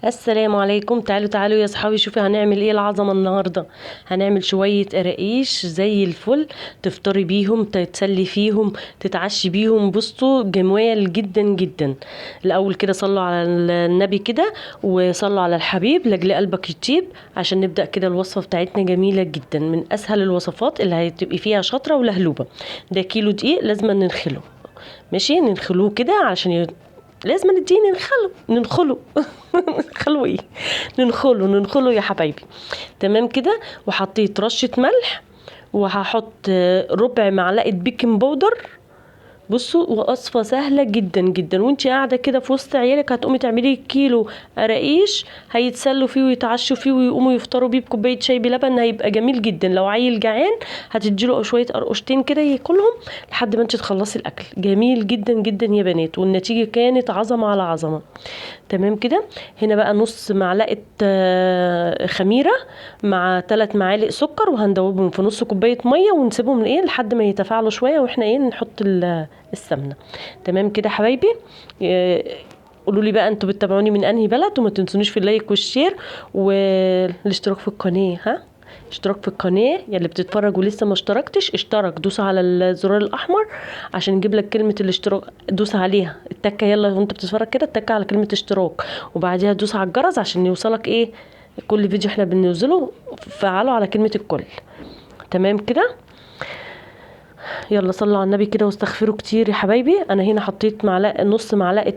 السلام عليكم. تعالوا تعالوا يا صحابي، شوفي هنعمل ايه العظمة النهارده. هنعمل شوية قراقيش زي الفل، تفطري بيهم، تتسلي فيهم، تتعشي بيهم. بصوا جمال جدا جدا. الاول كده صلوا على النبي كده وصلوا على الحبيب لاجل قلبك يطيب، عشان نبدا كده الوصفة بتاعتنا جميلة جدا، من اسهل الوصفات اللي هتبقي فيها شاطرة ولهلوبه. ده كيلو دقيق لازم ننخله، ماشي، ننخلوه كده عشان لازم نديه ننخله ننخله ننخله ايه ننخله ننخله يا حبايبي. تمام كده. وحطيت رشه ملح، وهحط ربع معلقه baking powder. بصوا وصفه سهلة جدا جدا، وانت قاعدة كده في وسط عيالك هتقومي تعملي كيلو قراقيش هيتسلوا فيه ويتعشوا فيه ويقوموا يفطروا بيه بكوبايه شاي بلبن، هيبقى جميل جدا. لو عيل جعان هتديله شوية قرقشتين كده ياكلهم لحد ما انت تخلصي الاكل. جميل جدا جدا يا بنات، والنتيجة كانت عظمه على عظمه. تمام كده. هنا بقى نص معلقه خميره مع 3 معالق سكر، وهندوبهم في نص كوباية مية ونسيبهم ايه لحد ما يتفاعلوا شوية، واحنا ايه نحط السمنة. تمام كده حبايبي. قولوا لي بقى انتوا بتتابعوني من انهي بلد، وما تنسونيش في ال like وال share والاشتراك في القناة. ها، اشتراك في القناة يا اللي بتتفرج ولسه ما اشتركتش، اشترك، دوس على الزرار الاحمر عشان يجيب لك كلمة الاشتراك، دوس عليها التكه، يلا وانت بتتفرج كده التكه على كلمة اشتراك، وبعديها دوس على الجرس عشان يوصلك ايه كل فيديو احنا بننزله. فعلوا على كلمة الكل. تمام كده. يلا صلوا على النبي كده واستغفروا كتير يا حبايبي. انا هنا حطيت معلقه، نص معلقه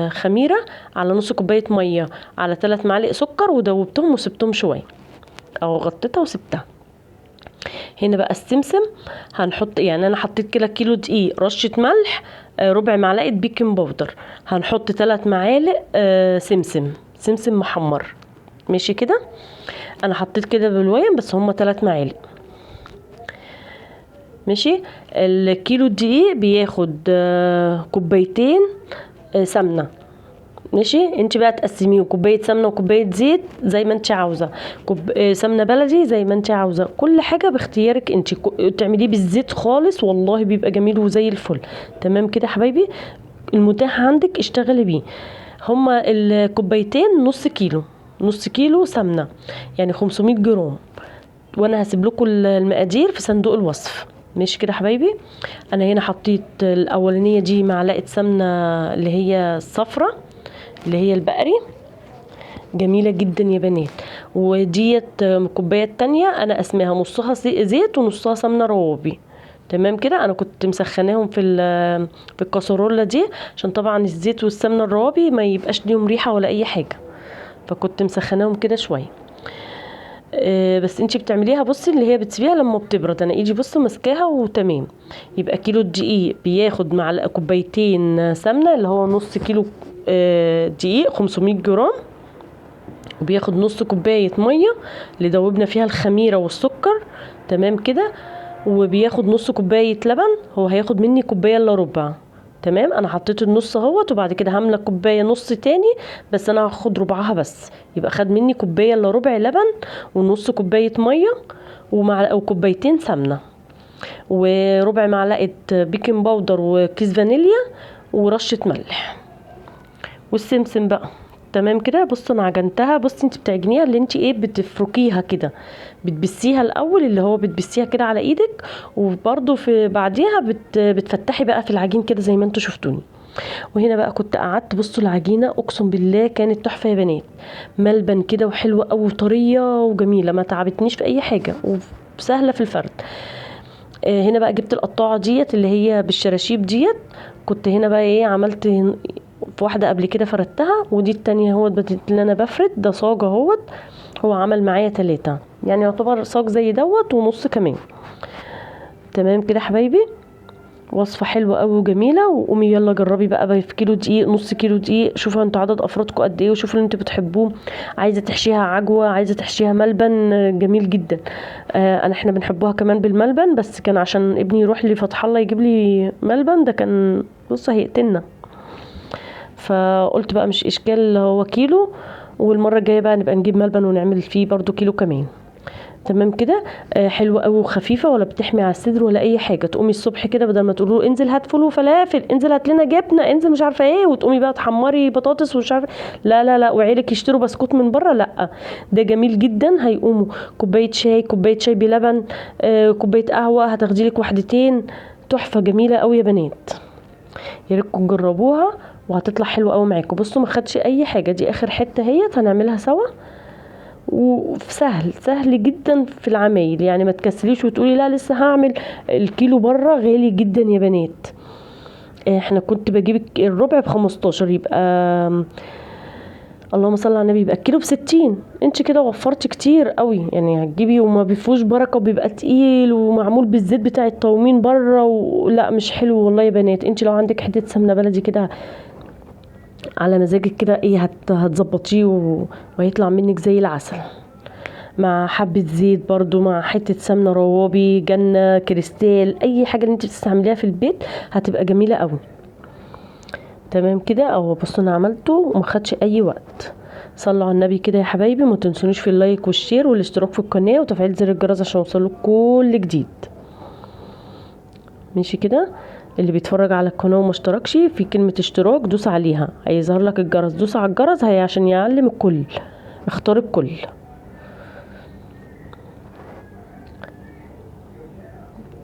خميره على نص كوباية مية على 3 معالق سكر، ودوبتهم وسبتهم شوية او غطيتها وسبتها. هنا بقى السمسم هنحط، يعني انا حطيت كده كيلو دقيق، رشه ملح، ربع معلقه baking powder، هنحط 3 معالق سمسم، سمسم محمر. ماشي كده. انا حطيت كده بالويم بس هما 3 معالق. ماشي. الكيلو الدقيق بياخد كوبايتين سمنه. ماشي. انت بقى تقسميه كوباية سمنه وكوبايه زيت زي ما انت عاوزه، سمنه بلدي زي ما انت عاوزه، كل حاجة باختيارك انت. تعمليه بالزيت خالص والله بيبقى جميل وزي الفل. تمام كده حبايبي. المتاح عندك اشتغلي بيه. هما الكوبايتين نص كيلو، نص كيلو سمنه يعني 500 جرام، وانا هسيب لكم المقادير في صندوق الوصف. ماشي كده حبايبي. انا هنا حطيت الاولانية دي معلقه سمنه اللي هي الصفرة اللي هي البقري، جميلة جدا يا بنات. وديت الكوباية التانية انا قسماها نصها زيت ونصها سمنه روابي. تمام كده. انا كنت مسخناهم في الكاسرولة دي عشان طبعا الزيت والسمنه الروابي ما يبقاش ليهم ريحه ولا اي حاجة، فكنت مسخناهم كده شوية. بس انتي بتعمليها بصي اللي هي بتسيبيها لما بتبرد. انا ايدي بصي ماسكاها وتمام. يبقى كيلو الدقيق بياخد معلقه كوبايتين سمنه اللي هو نص كيلو دقيق 500 جرام، وبياخد نص كوباية مية اللي دوبنا فيها الخميره والسكر. تمام كده. وبياخد نص كوباية لبن، هو هياخد مني كوباية الا ربع. تمام. انا حطيت النص اهوت، وبعد كده هامله كوباية نص تاني بس انا هاخد ربعها بس، يبقى خد مني كوباية الا ربع لبن ونص كوباية مية وكوبايتين سمنه وربع معلقه baking powder وكيس فانيليا ورشه ملح والسمسم بقى. تمام كده. بصوا انا عجنتها. بصي انت بتعجنيها اللي انت ايه بتفركيها كده، بتبسيها الاول اللي هو بتبسيها كده على ايدك، وبرده في بعديها بتفتحي بقى في العجين كده زي ما انتوا شفتوني. وهنا بقى كنت قعدت بصوا العجينة اقسم بالله كانت تحفة يا بنات، ملبن كده وحلوه قوي وطريه وجميلة، ما تعبتنيش في اي حاجة وسهلة في الفرد. هنا بقى جبت القطاعه ديت اللي هي بالشراشيب ديت، كنت هنا بقى ايه عملت في واحدة قبل كده فردتها، ودي التانية اهوت اللي انا بفرد ده صاج اهوت، هو عمل معايا 3 يعني يعتبر صاج زي دوت ونص كمان. تمام كده حبايبي. وصفه حلوة قوي وجميلة. وقومي يلا جربي بقى في كيلو دقيق، نص كيلو دقيق، شوفوا انتوا عدد افرادكم قد ايه وشوفوا اللي انتوا بتحبوه. عايزه تحشيها عجوه، عايزه تحشيها ملبن، جميل جدا. احنا بنحبوها كمان بالملبن، بس كان عشان ابني يروح لي فتح الله يجيب لي ملبن ده كان بص هيقتلنا، فقلت بقى مش اشكال هو كيلو، والمرة الجاية بقى نبقى نجيب ملبن ونعمل فيه برضو كيلو كمان. تمام كده. حلوة قوي وخفيفة، ولا بتحمي على الصدر ولا اي حاجة. تقومي الصبح كده بدل ما تقولوا انزل هات فول وفلافل، انزل هات لنا جبنه، انزل مش عارفه ايه، وتقومي بقى تحمري بطاطس ومش عارفه، لا لا لا، وعيلك يشتروا بسكوت من بره، لا ده جميل جدا. هيقوموا كوباية شاي، كوباية شاي بلبن، كوباية قهوة، هتاخدي لك واحدتين. تحفة جميلة قوي يا بنات، يا ريتكم تجربوها وهتطلع حلوة قوي معاكم. بصوا ما خدش اي حاجة، دي اخر حتة اهيت هنعملها سوا، وسهل سهل جدا في العمايل، يعني ما تكسليش وتقولي لا لسه هعمل. الكيلو بره غالي جدا يا بنات، احنا كنت بجيب الربع ب15، يبقى اللهم صل على النبي، يبقى الكيلو ب60. انت كده وفرتي كتير قوي، يعني هتجيبي وما بيفوش بركة وبيبقى تقيل ومعمول بالزيت بتاع التومين بره، ولا مش حلو والله يا بنات. انت لو عندك حتة سمنه بلدي كده على مزاجك كده ايه هتظبطيه وهيطلع منك زي العسل، مع حبة زيت برضو، مع حتة سمنة روابي، جنة، كريستال، اي حاجة اللي انت بتستعمليها في البيت هتبقى جميلة قوي. تمام كده اهو. بصوا انا عملته وما خدش اي وقت. صلوا على النبي كده يا حبايبي، ما تنسونيش في ال like وال share والاشتراك في القناة وتفعيل زر الجرس عشان يوصلكوا كل جديد. ماشي كده. اللي بيتفرج على القناة وما اشتركش، في كلمة اشتراك دوس عليها هيظهر لك الجرس، دوس على الجرس هي عشان يعلم الكل، اختار الكل.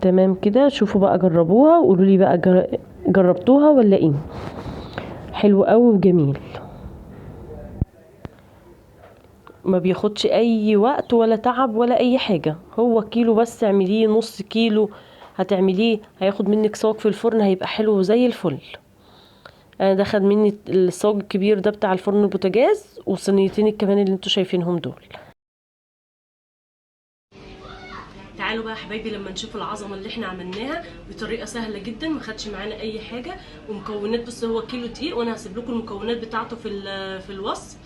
تمام كده. شوفوا بقى جربوها وقولوا لي بقى جربتوها ولا ايه. حلو قوي وجميل، ما بياخدش اي وقت ولا تعب ولا اي حاجة. هو كيلو بس اعمليه، نص كيلو هتعمليه هياخد منك صاج في الفرن، هيبقى حلو زي الفل. انا ده خد مني الصاج الكبير ده بتاع الفرن البوتاجاز، وصينيتين كمان اللي انتوا شايفينهم دول. تعالوا بقى يا حبايبي لما نشوف العظمة اللي احنا عملناها بطريقة سهلة جدا، ما خدش معانا اي حاجة. ومكونات، بص هو كيلو دقيق، وانا هسيب لكم المكونات بتاعته في الوصف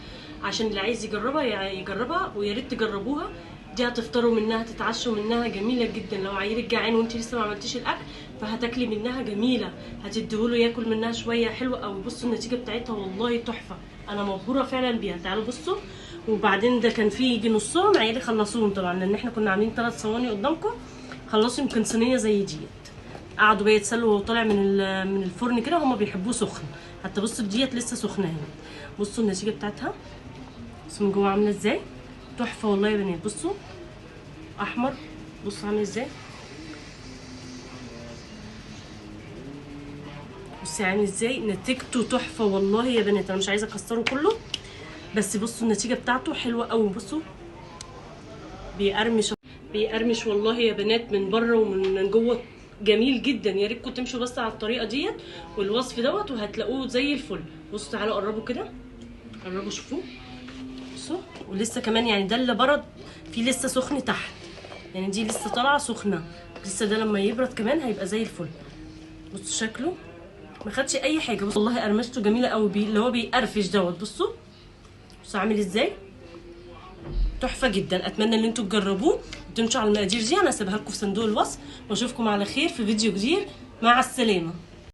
عشان اللي عايز يجربها يجربها، ويا ريت تجربوها. دي هتفطروا منها، تتعشوا منها، جميلة جدا. لو عيلك جعان وانت لسه ما عملتيش الاكل فهتاكلي منها، جميلة، هتديهوله ياكل منها شوية، حلوة قوي. بصوا النتيجة بتاعتها والله تحفة، انا مبهوره فعلا بيها. تعالوا بصوا. وبعدين ده كان فيه يجي نصهم عيالي خلصوهم طبعا، لان احنا كنا عاملين 3 صواني قدامكم، خلصوا يمكن صينية زي ديت. قعدوا بقى يتسلوا وهو طالع من الفرن كده، هما بيحبوه سخن. حتى بصوا ديت لسه سخنة اهي، بصوا النتيجة بتاعتها، بصوا من جوه عامله ازاي، تحفة والله يا بنات. بصوا احمر، بصوا عامل ازاي، بصي عامل ازاي، نتيجته تحفة والله يا بنات. انا مش عايزه اكسره كله، بس بصوا النتيجة بتاعته حلوة قوي. بصوا بيقرمش بيقرمش والله يا بنات من بره ومن جوه، جميل جدا. يا ريتكم تمشوا بس على الطريقة ديت والوصف دوت وهتلاقوه زي الفل. بصوا تعالوا قربوا كده، قربوا شوفوه. بصوا ولسه كمان يعني ده اللي برد فيه لسه سخن تحت، يعني دي لسه طالعه سخنة لسه، ده لما يبرد كمان هيبقى زي الفل. بصوا شكله ما خدش اي حاجة، بصوا والله قرمشته جميلة قوي، اللي هو بيقرفش دوت. بصوا بصوا عامل ازاي، تحفة جدا. اتمنى ان انتوا تجربوه وتمشوا على المقادير دي، انا هسيبها لكم في صندوق الوصف، واشوفكم على خير في فيديو جديد. مع السلامة.